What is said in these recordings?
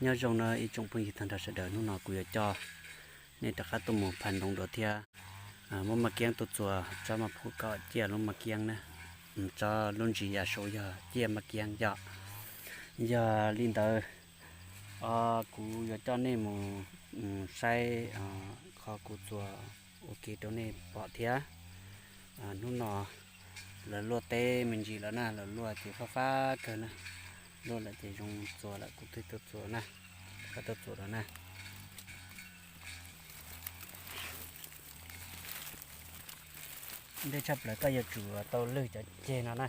Nyob zoo na ib tsoom phooj ywg tag nrho sawv daws, hnub no kuv yuav coj nej rov qab tuaj mus phaj ntoo dua thiab. Muab maj kiab tuaj txuas tsob maj phuj kom ciaj lub maj kiab na, tsob lub ntsis ya saud yog ciaj maj kiab yom. Yog li ntawd, kuv yuav coj nej mus saib qhov kuv txuas ua ke rau nej pom thiab. Hnub no lawv luaj teb me ntsis lawm na, lawv luaj ces fab fab kawg na. Luaj lawm ces zoo txuas lawm, kuv twb tuaj txuas na, kuv tuaj txuas lawm na. Ntej tshaj plaws koj yuav tsum tau lwg cov ceg no na,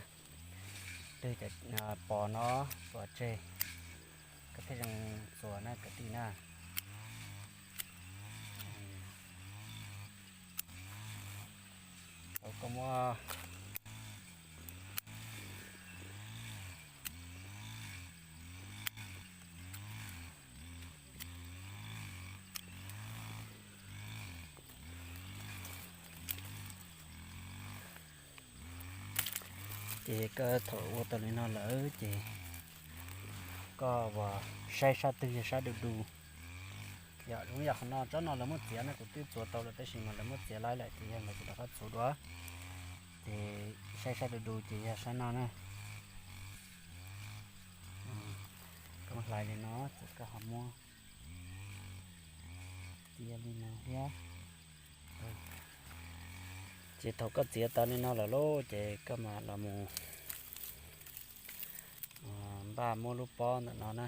lwg cov pos no pov tseg, koj thiaj zoo txuas na kwv tij na. Tau koj muab Ces koj thaum ua tau li no lawm ces koj ua saib sab twg yog sab du du. Yog zoo yam qhov no, tsob no lawv muab txiav na, kuv twb txuas tau lawm tab sis mas lawv muab txiav laib lawm ces yog lawv tsis rov qab txuas dua. Ces saib sab du du ces yog sab no na. Koj hlais li no ces koj ho muab txiav li no thiab. Ces thaum koj txiav tau li no lawm lauj ces koj mam los mus npaj muab lub pob ntawm no na,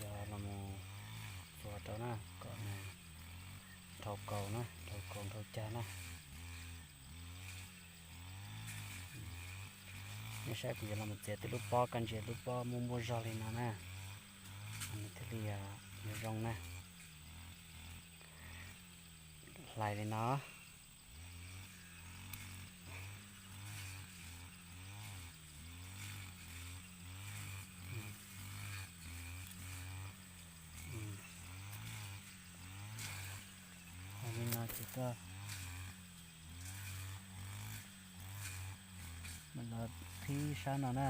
yog los mus txuas rau na kom nws dhau kaus na, dhau kaus dhau cag na. Nej saib kuv yuav los txiav tib lub pob, koj ntsia lub pob muaj npuaj zog li no na, nws thiaj li yuav zoo na. Hlais li no. Hlais li no ces koj mam los qhib sab no na.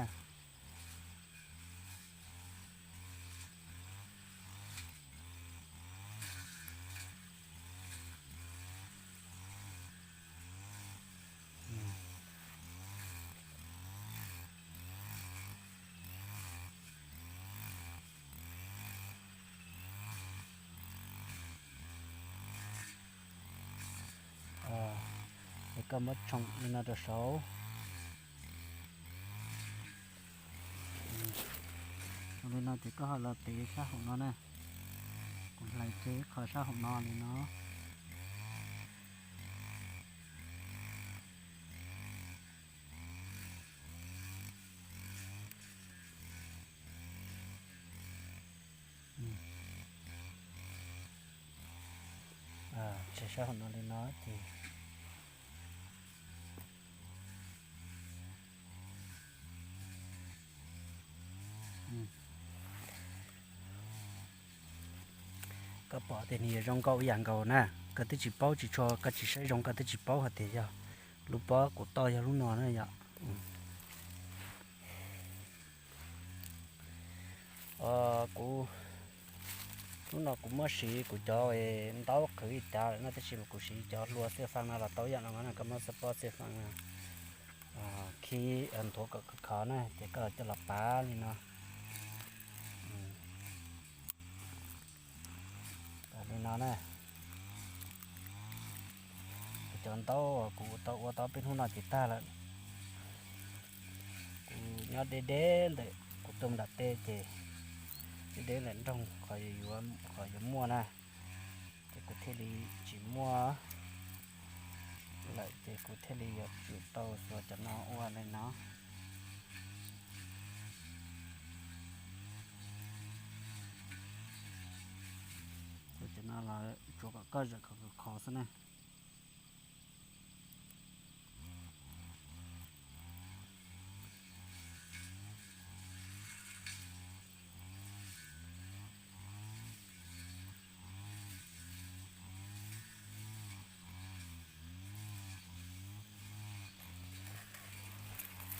Ces koj muab tshoom li no rau saud. Ua li no ces koj ho los tev sab hauv no na. Kuv hlais tseg ib qho sab hauv no li no. Tseg sab hauv no li no ces koj pom tias nws yuav zoo nkauj ib yam nkaus na, koj twb tsis paub tsis tshua, koj tsis saib zoo koj twb tsis paub hais tias yog lub pob kuv toj yog lub no na yom. Kuv, hnub no kuv muab siv kuv cov ntaub qhwv ib cav lawm no, tab sis mas kuv siv cov hlua xij faa no los tau ib yam no, koj muab xab pob xij faa no khib nthuav kom khov khov na, ces koj coj los pav li no. Li no na, kuv cov ntaub kuv tau ua tau peb hnub no ces tag lawm. Kuv nyob deb deb ntawm kuv tuaj nram teb ces deb deb ntawm nroog qhov yuav muaj na, ces kuv thiaj li tsis muaj lawm ces kuv thiaj li yuav tsum tau xuas cov no ua li no. Xuas cov no los tsuav kom koj zam khov khov xwb na.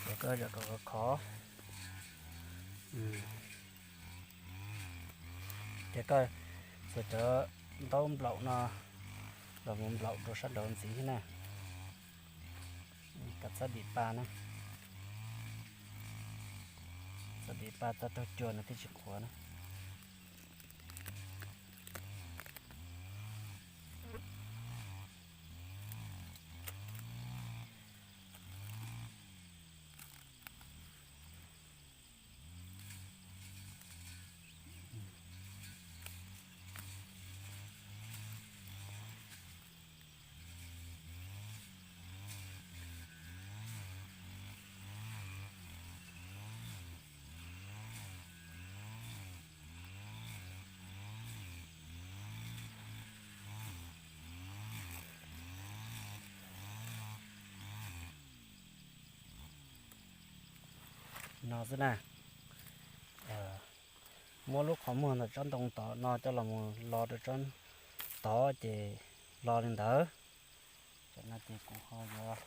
Ces koj zam kom khov khov. Ces koj xuas cov ntaub nplaum no los mus nplaum rau sab nraud ntxiv thiab na. Koj txhob dim pa na, txhob dim pa, txhob raug cua no thiaj tsis qhuav na. No xwb na. Muab lub qhov muag ntawm tsob ntoo tod no coj los mus lo rau tsob tod ces lo li ntawd. Tam no ces kuv ho yuav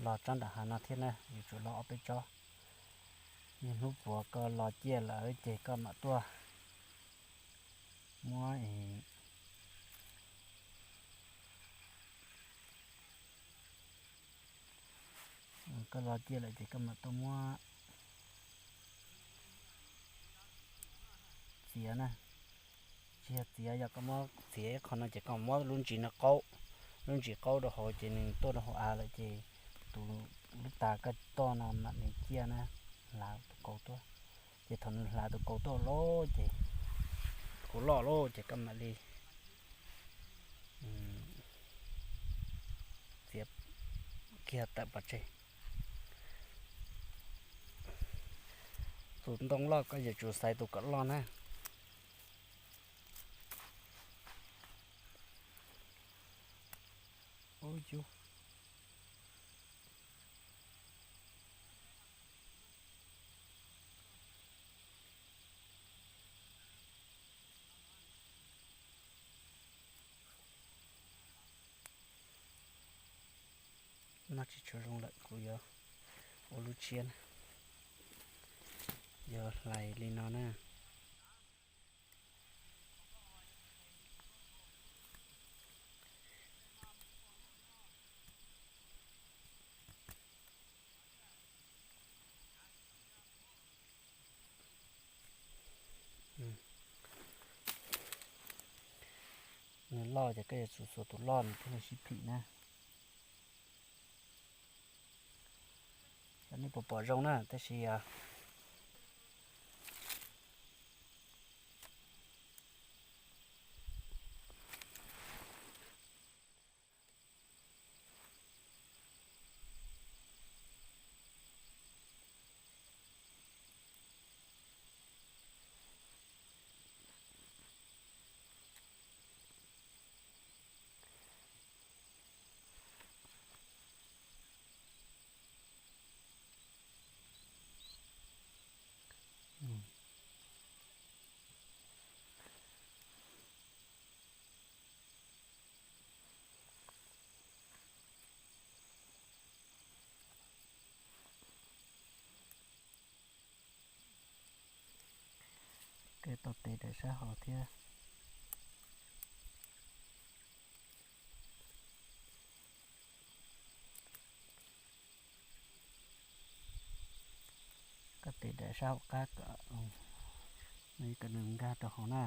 lo tsob nram hav no thiab na, yuav tsum lo ob peb tsob. Niaj hnub puav koj lo ciaj lawm ces koj mam tuaj muab, koj lo ciaj lawm ces koj mam tuaj muab txiav na. Tsis yog txiav, yog koj muab txiav ib qho no ces koj muab lub ntsis no qaub, lub ntsis qaub rau hauv ces nws tuaj rau hauv av lawm ces tus lub tas koj toj no mam li ciaj na, hlav tus kaus tuaj. Ces thaum nws hlav tus kaus tuaj lawm ces kuv loj lawm ces koj mam li txiav kiag tawm pov tseg. Tus ntoo loj koj yuav tsum xaiv tus kom loj na. No tsis tshua zoo lawm, kuv yuav ua lub tshiab na. Yuav hlais li no na. Nws loj ces koj yuav tsum xuas tus loj nws thiaj li sib phim na. Cov nej puas pom zoo na, tab sis Koj tau tes daim sab hauv thiab. Koj tes daim sab hauv qab kom, kom nws nkag rau hauv na.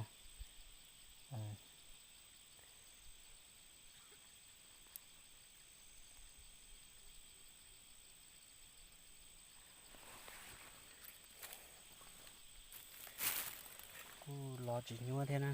Kuj lo tsis nyuaj thiab na.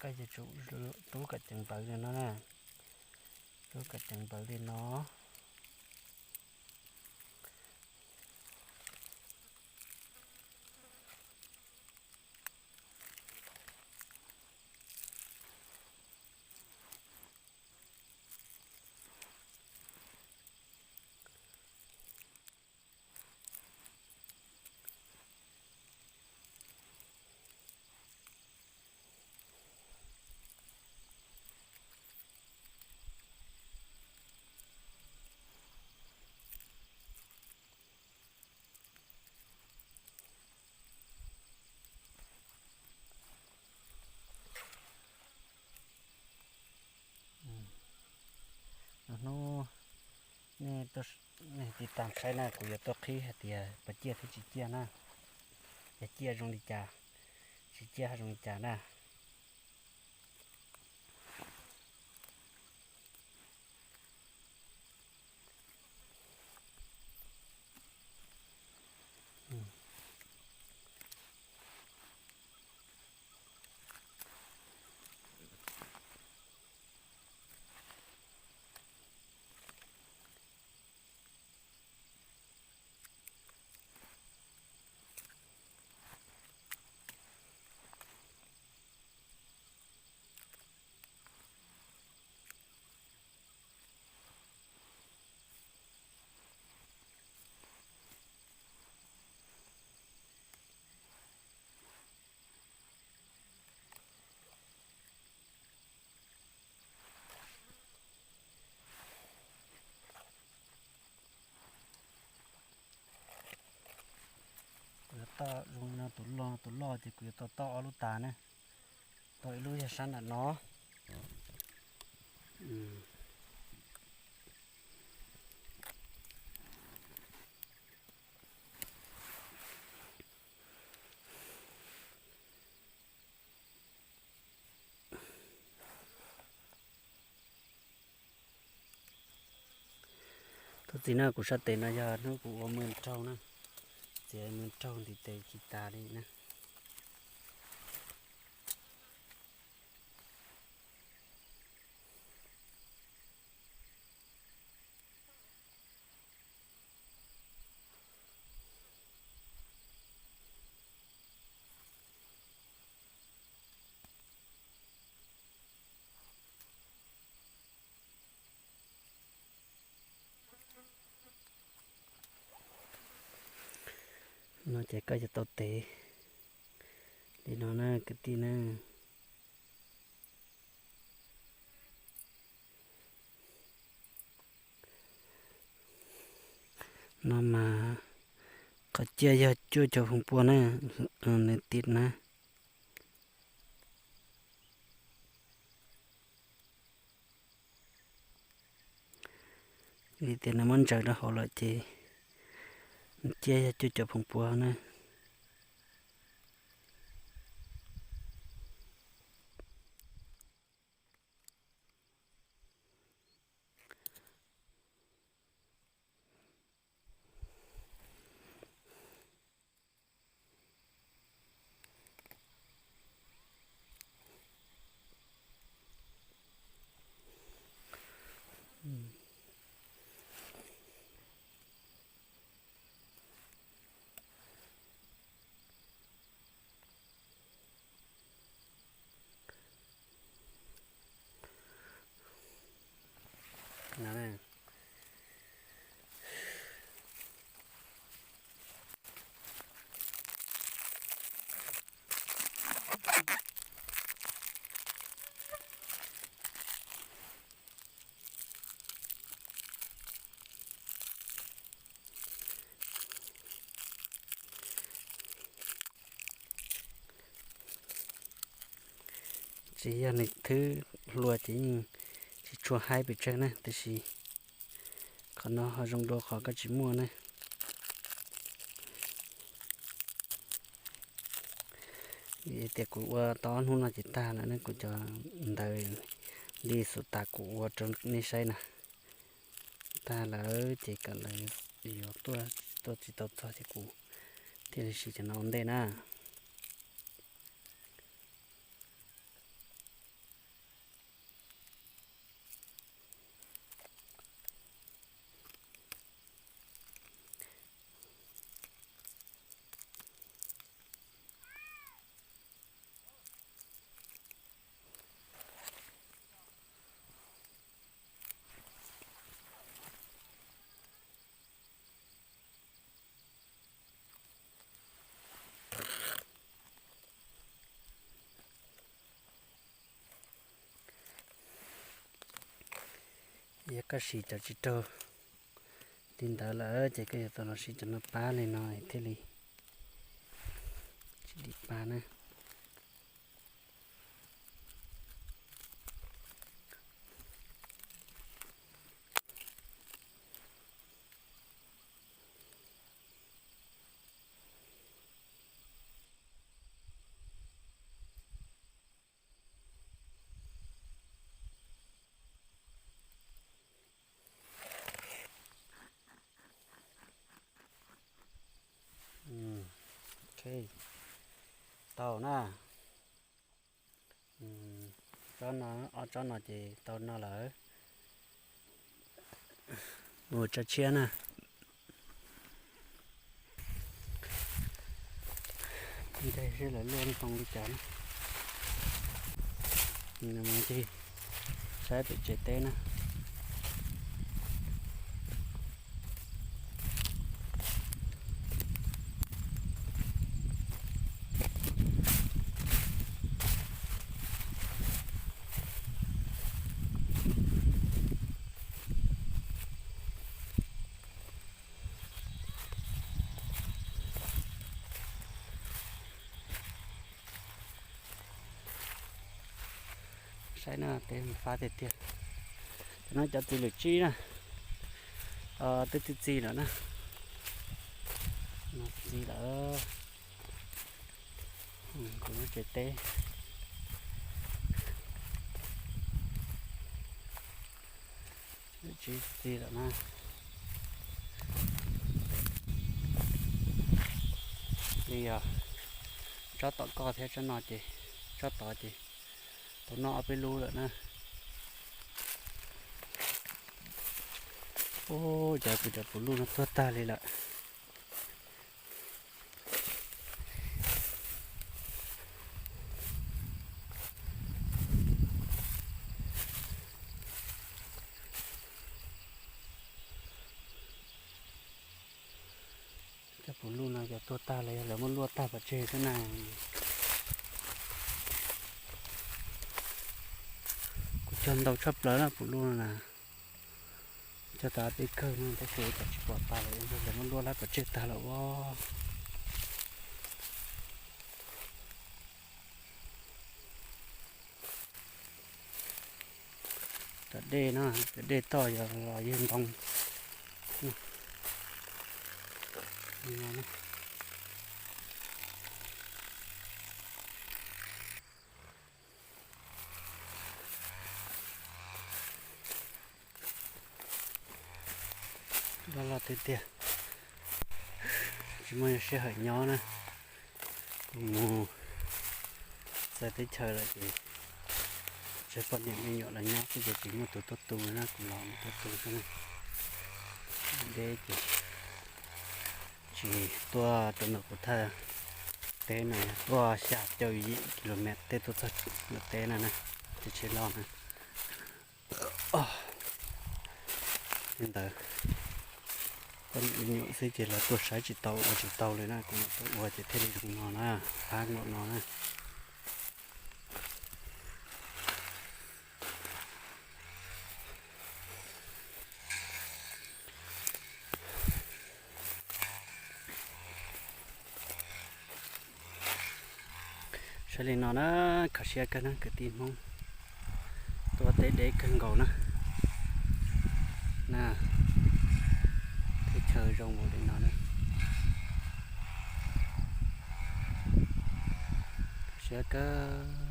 Koj yuav tsum rub kom ceev npawv li no na. Rub kom ceev npawv li no. Nej tiv tam saib na, kuv yuav tuaj qhib hais tias puas ciaj thiab tsis ciaj na, yog ciaj zoo li cas, tsis ciaj zoo li cas na. Kuv yuav toj zoo li no, tus loj, tus loj ces kuv yuav tau toj ob lub tas na. Toj ib lub yog sab nram no. Thov txim na, kuv sab tes no yog hnub kuv ua mws raug na, txiav mws raug ntiv tes tsis tas li na. No ces koj yuav tau tev li no na kwv tij na. No mas qhov ciaj yog cuaj caum feem pua na, nws tiv na. Vim tias nws muab ntsaws rau hauv lawm ces ciaj yog cuaj caum feem pua na. Tsis yog nws thwb hlua ces yeej tsis tshua haib pes tsawg na, tiam sis qhov no ho zoo dua qhov koj tsis muaj na. Vim tias kuv ua tau ob hnub no ces tag lawm ne, kuv cov ntawv li xus tas kuv ua rau nej saib na, tag lawm ces kom lawv yuav tuaj, tuaj tsis tau txog ces kuv thiaj li siv cov no ua ntej na. Yog koj siv cov tsis raug li ntawd lawm ces koj yuav tau los siv cov no pab li no thiaj li tsis dim pa na. Tau na. Tsob no, ob tsob no ces tau no lawm. Mus tso tshiab na. Nteg seb lawv luaj zoo li cas na. Mus saib pem tsev teb na. Saib no, teb fab tiag tiag. Cov no cov txiv lwm tsib na, twb txi txiv lawm na. Txiv lawm. Kuv lub tsev teb lwm tsib txi lawm na. Li yog tsob tom koj thiab tsob no ces, tsob tod ces tau noj ob peb lub lawm na. Ub, cas kuv cov puv luj no tuag tag li lawm. Cov puv luj no cov tuag tag los yog lawv muab luaj tag pov tseg xwb na. Kuv cog ntau tshaj plaws na puv luj no na. Cog tas peb kawg no tab sis cas tsis pom tas lawm, lawv muab luaj lab pov tseg tag lawm os. Cov dej no, cov dej toj yog los yawg ntoo. Loj loj tiag tiag, tsis muaj sij hawm nyob na. Kuv mus txawv teb chaws lawm ces tseg poj niam me nyuam los nyob xwb ces tsis muaj tus tuaj tu na, kuv los mus tuaj tu xwb na. Deb ces tsis tuaj rau ntawm kuv thaj teb na, tuaj xya caum yim kilomev tej tuaj txog ntawm teb na na, ces tsis los na. Li ntawd, poj niam me nyuam xwb ces lawv tuaj saib tsis tau ua tsis tau li na, kuv mam tuaj ua ces thiaj li zoo no na, qab nkaum no na. Saib li no na, kho siab kawg na kwv tij Hmoob, tuaj teb deb kawg nkaus na. Na, teb chaws zoo npaum li no na, kho siab kawg.